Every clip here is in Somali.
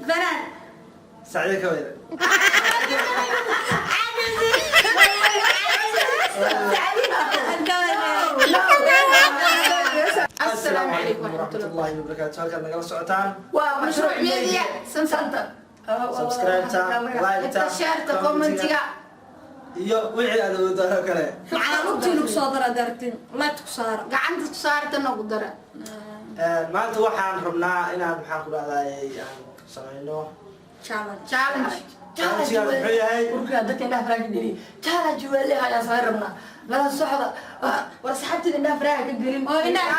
Fanaan. Sacdiyo Kabayare. Assalaamu calaykum waraxmatullaahi wabarakaatu. Halkaad nagala socotaan waa Mashruuc Media Center. Subscribe-ta, like-ta, share-ta, comment-iga iyo wixii aad awoodaan oo kale. Macnaa lugtiina kusoo dara dartin, light ku saara. Gacanta ku saarta, nagu dara. Maanta waxaan rabnaa inaan, maxaan ku dhahday, aan samayno challenge. Challenge. Challenge-gaas muxuu yahay? Urkaa dadka indhaha faraha ka geliy. Challenge waa leeyahay, ayaan samayn rabnaa. Nala socda. War saxaabtida indhaha faraha ka gelin. Oo indhaha.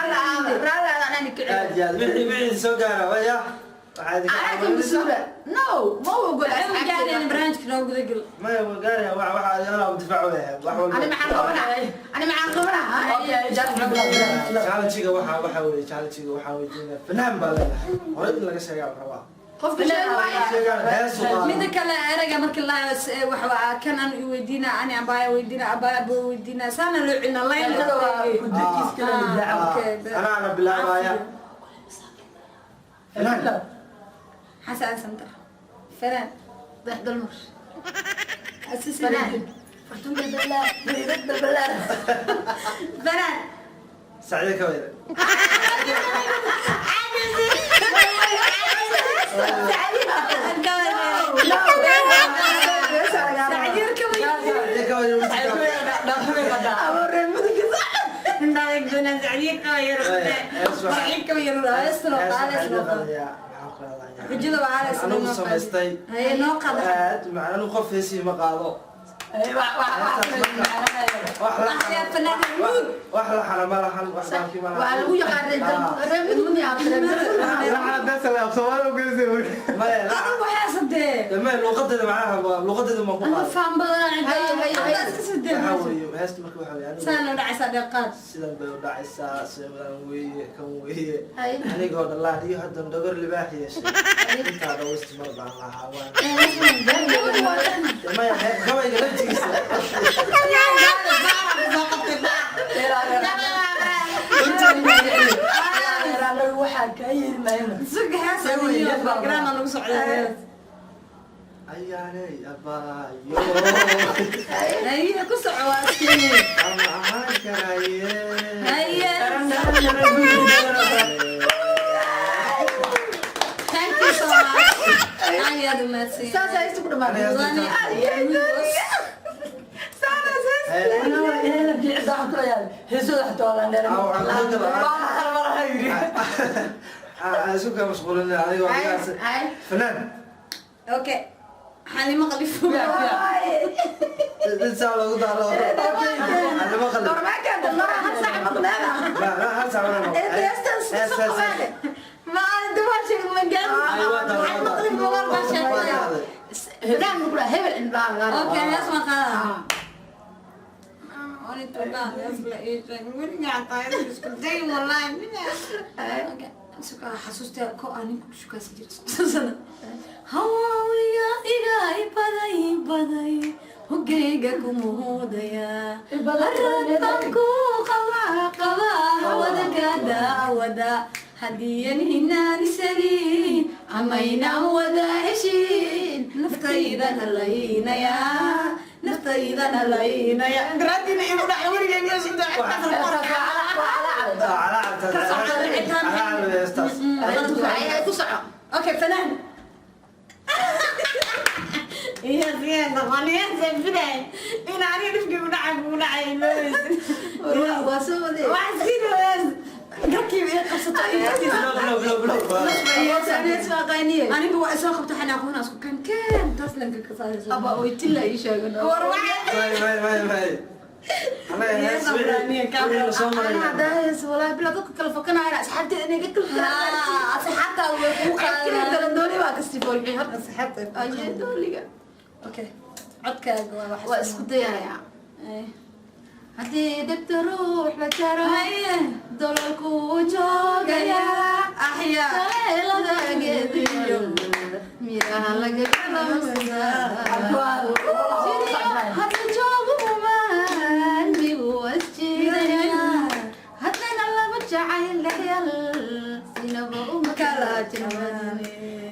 Raalli aada, anani kicin. Aad iyo aad wixii soo gaara waya waxaa idinka Anaa ka mas-uula. No, ma ogola. Waxay u gaareen barnaamijka noo gudagel. Maya, waa gaaraya. Waxa adinala difaac u yahay wax walba. Ani maxaan qabanaa? Ani maxaan qabanaa? Okay, challenge bilaab. Challenge-ga waxa weeye, challenge-ga waxaa weydiinaya fanaan baa leedahay. Hore in laga sheegaa la rabaa. Qofka sheegi waaya. Sheegaan heesu qaado. Mida kale, erayga marka la wax waa kan aan i weydiina, ani abaya weydiina, abaya buu weydiina, saana loo celina line. Sheekada waa ku dirkiis kala difaaca. Okay. Anaana bilaabaya. Fanaan. Xasan Santar, fanaan. Dayax Dalmar. Fanaan. Fartuun balbalaa, bariirad balbalaa. Fanaan. Sacdiyo Kabayare. Sacdiir Sacdiyo Kabayare. Xujada waa aalays. Anigu samaystay. Haye, noo qada. Aad macna anigu qof heesii ma qaado. Wax la Axyaa fanaan Mud. wax laxana ma lahan, wax baaki ma lahan. Waxaa lagu yaqaan reer Mudug miyaa? Maya. Adigu heesadee. Maya, luuqadeeda macnaha waa luuqadeeda ma ku Ama qaado. faan badanaa. Haye, haye, haye. Iska sidee. Waxa weeye heesta marka waxa weeye anigu Saana u dhacaysaa dheeqaad. Sidan bay u dhacaysaa, sidan weeye, kan weeye. Haye. Anigoo dhalaan iyo haddan dhogor libaax yeeshay, intaa dhawaysti mar baan lahaa. Waan maya, gabayga laftigiisa. Waxaa kaa yeeli maayno. Suga heesa iyo program lagu socdaa. Ayaaney abaayo. Haye, ku soco, waa iskeenay. Ama ahaan karaye. Haye. Thank you so much. Aad iyo aad u mahadsan. Saas ay isugu dhamaatay. Heesooda xataa waa laan dheeran. Isku kaa mashquulin adigoo Haye. Fanaan. Okay. Xalimo Qalifo. Dad saa loogu daaro. Xalimo Qalif. Goormaa keenta? Mara hal saac maqneeda. Hal saac ma noqon. Ee, heestan Hees, soo hees, qabaane. Ma aan dumaashay ma garan. Ay, waa tahay, Xalimo Qalif waa waa sheegay. tahay. Fanaan muku dhaha, hebel indhaa laga rabaa. Okay, hees ma qaadaa. Oni tugaa hees la ii sheeg. Weligaa taa isku day wallahi. Okay. Suka xasuusta ko aan ninku shukaasi jira sana. Hawaawiga iga baday baday, hogayga kumuudaya. Haradaan ku qabaa qabaa, hawada ka daawada. Hadiyan hinaan isaliin amaynaan wada heshiin, naftaydan halaynaya, naftaydan halaynaya. Daraadiina igu dhacay weligay miyaa soo Calaa heestaas. Haye, ku soco. Okay, fanaan. Yes, yes, waan fiday in aniga dhibkii ku dhacay kugu dhacay moodaysin. Waa soo wadee. Wax siin garkiiba ii qabsato. Bilow, bilow, bilow, bilow. Aniga waa isoo qabto xanaaqoona isku kan kan taas lanka ka saarayso. Aba oytila ii sheegan. War waxa May, may, may, may. Anaga hees wixii la soo maray. Ana haddaa hees walaahi bilaa dadka kala fakanaya, asxaabteeda inay ka kala Asxaabta way ku kala qaadan. Dooni baa kasii foolxi horta. Asxaabta. Aye, dooliga. Okay, codkaaga waa wax. Waa isku dayayaa. Haddii dhibta ruux la jaro, Haye. dololku wuu joogayaa. Axyaa. Taleelada geediyo miraha laga galamsadaa. Hadda joogumaan migu wasjiidaya, haddana laba jacayl dhexyal sinaba uma kala jirman.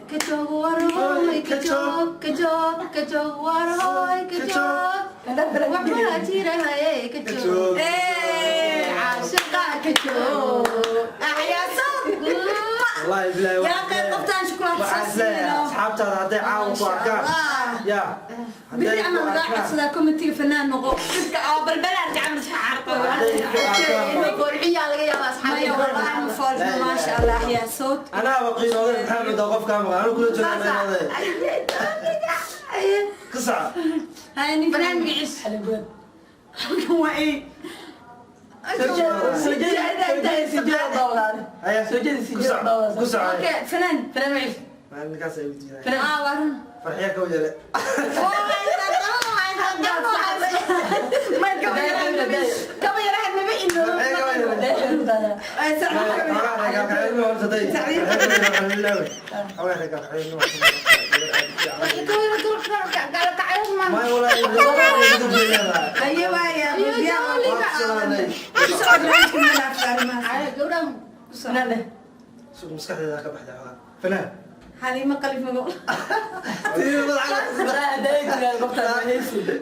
Ka joogo. Warhoy ka joog, ka joog, ka joog, warhoy ka joog. Waxbaa jira haye ka joog. Caashaqa ka joog. Axyaa sawd. Wallahi bilahi. Yaa qayb qabtaan shukulaato Waxaan soo isleeyahay siino. Asxaabtaada hadday caawa ku arkaan ya Biri hadday ku ama lagaa arkaan codsadaa committee fanaan noqo. Dadka oo balbalaar gacan shacarta. Hadday ku arkaan Foolxiyaa laga yaabaa Maya asxaabta. wallahi ma foolxumo, maasha Allah, axyaa sawd. Anaa waqiinooday maxamed oo qofkaa maqan anu kula jooga qiinooday ku soco. Hay ninka Fanaan magaciis. Halkan waa ay. Haya, ku soco, ku soco. Okay, fanaan. Fanaan magaciis. Maalinkaas ay weydiinayaan. Ah, waa run. Farxiya ka yare. Kaba yarahan maba iloobo. Ay, Haye waaya, Gabdhahan. Maskaxdeeda ka baxday xogaa fanaan. Xaliimo Qalif mago.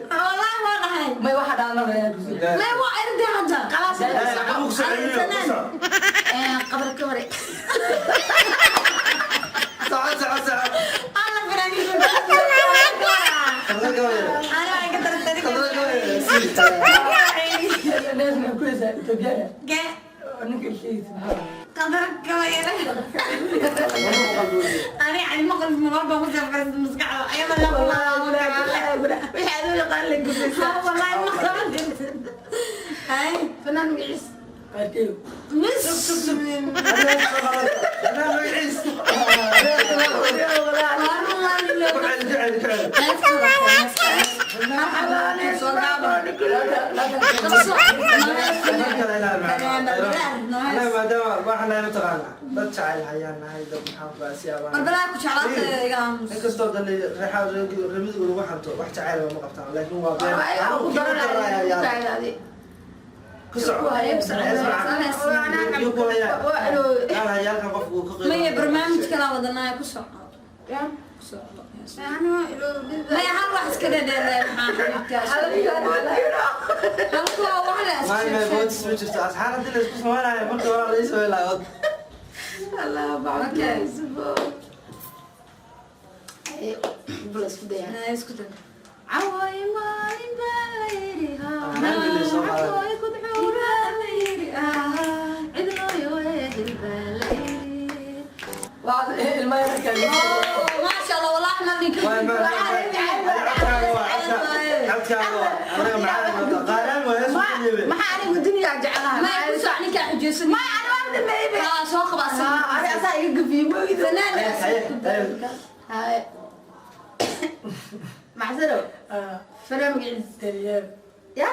Wallahi waa dhahay. May waxa dhaana. May waa erday hadda. Khalaas. Qabar ka wareeg. Alla fanaaniinta. Ana waan ka tartari. Ge qadar kaba yara. Ani Xaliimo Qalif mago baan ku soo fariistay maskaxda. Ayada la Wixii aad u yaqaan la gudbaysaa. Wallahi ma qaban kartid. Hay. Fanaan magaciis. Mis. Maadaama waxaan nahay mataqaanaa dad jacayl hayaan nahay, dad maxaan ku siyaabaan. Balbalaa ku jeclaata iga aamus. Inkastoo dan reexaa remidigu lagu xanto wax jacayl ma qabtaan, laakiin waa been. Ku daranaya. Ku soco. Iyo ku hayaan gaal hayaalkan qofku uu ka qeyb. Maya, barnaamij kalaa wadanaya, ku soco, ku soco. Maya, hal wax iska dhadheelay, maxaa xabiibtaa halkuwa wax la Maay iska may bootis ma jirto asxaar haddii la isku samaynayo marka hore la ii samayn lahaa. Okay. Isku daya. Isku day. Caway maalin baa la yidhi. Soo Caway kudcuur baa la yidhi, cidlooyo eedil baa la yidhi. Maasha Allah, wallahi ma ninka. Waay ma codkaaga waa codkaaga waa anaga macaan qaaraan waa hees ku dhiibay. Maxaa anigu dunyaa jeclaha? Maya, ku soc, ninkaa xujeysan. Maya, ani waan dhameeybe. Aa, soo qaba asaga. Ani asaa iga gafiye moogida. Fanaan. Haye haye. Haye. Maxsano. Fanaan magaciis. Ya.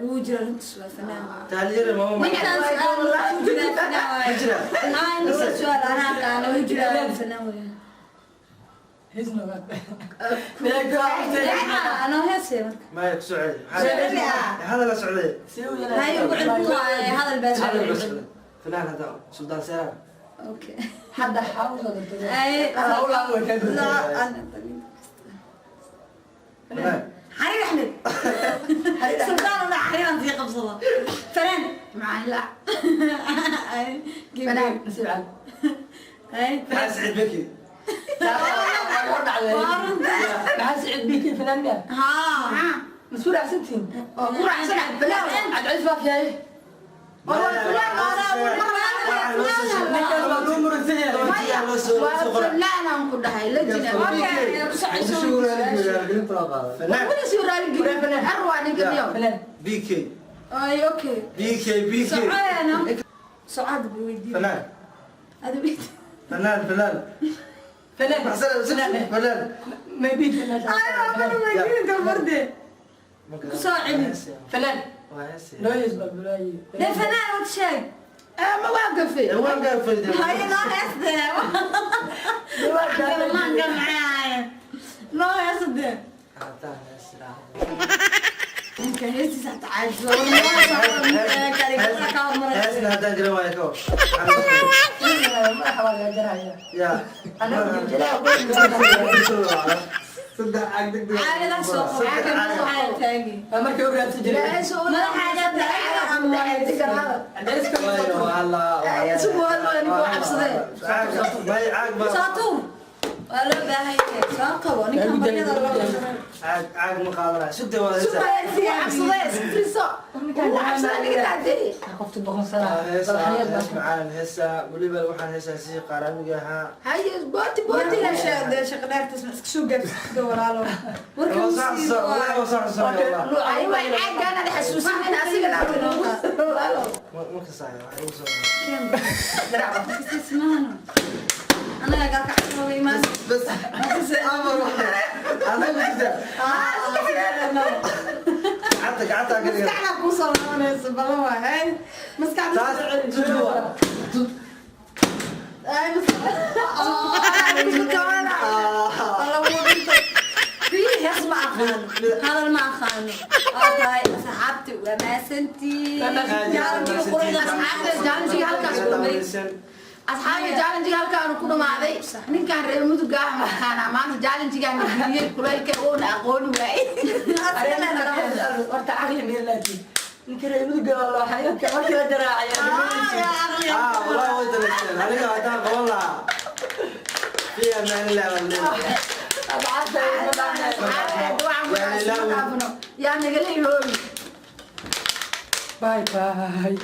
Wuu jira runtiis, waa fanaan. Taalyare mama. Ninkaan su'aal wuu jiraa, fanaan waaye. Ma jira. Aa, ninkaan su'aal anaa aqaano, wuu jiraa, fanaan waaye. Anoo heesay marka. Maya, ku soo celi hadal la socday. Haye, ugu celin waaye, hadal baa Hadal la socday. socday fanaan hadda Suldaan Seeraan. Okay. Hadda xawla. Haye. Fanaan. Xariir Axmed Sultaan una xariiran sii qabsado fanaan. Maxaa ilaa. Haye. Fanaan. Haye. Maxaa Siciid Beki. Maxaa Siciid Biki fanaan miya? Haa. Masku raacsantihiin? Oo ku raacsanahay fanaan. Cadceed faafiyaye. Ninkaas waa loo muransan yahay. Waa fanaan ku dhahay la jira. Okay, ku socosho. Fanaan. Wala soo raali gelin. Arwaa ninka niyo. Fanaan. BK. Ay, okay. BK BK. Socoyana socod buu weydiiyey. Fanaan. Adu weydiiyey. Fanaan fanaan. Fanaan. Maxsan fanaan. Maybe fanaan. Ay, waa weydiin gabarde. Ku soo celi. Fanaan. Noo hees baa bulaayi. De fanaan wad sheeg. Ma waa gafay. Waan gaafayde. Haye, noo heeste. Maan gamcaaye, noo heeste. Haddaan hees idhaahdo. Ninka heestiisa hataa caajiso. Heesna haddaan garan waayo ka hor. Madaxa waa laga jaraya. Ya. Anagu jiljilaha. Saddex caag degdeg. Caagadaa soo qabo, caaga taagi. Markii u raadsan jiray. May caag ma Soo tuur. Waa loo baahan yahay. Soo qabo. Ninkan baryada loo caag caag ma qaadanaya. Sugtay waa heesa. Qofta boqon sana. Heesa hees macaan heesa weliba waxaan heesaa si qaaraamiga ahaa. Dee shaqo dheertaas ma iska soo gaabsatid walaalo. Warka Waa sax uu sii wallahi waa sax wallah. Ma kasaayo waxa igu soo. Anaga galka casrooga imaan. Bas amar adigu jirta. Gacanta gacanta geliya. Maskaxda kuu soo laabanaysa ballan waa hay. Maskaxda Taas soo celi. tutu waa. Tut. Ay, maskaxda. Alla wuu dhintay. Bii hees ma aqaano. Hadal ma aqaano. Waa tahay asxaabti waa mahadsantihiin. Jaalankiga quruxda asxaabta Jaalankiga halkaas ku dhumay. Asxaabi, challenge-ga halkaanu ku dhamaaday. Ninkaan reer Muduga ah maqaanaa maanta challenge-gaan geliyey kulaylka uuna aqooni waayey. Horta caqli meelaatiin. Ninka reer Muduga waa loo xayaka markii la jaraacaya. Ah, wallahi way dalaysteen. Aniga haddaan qaban lahaa. Fi amaanillah baan leeyahay. Yaa nagala iloobi. Bye bye.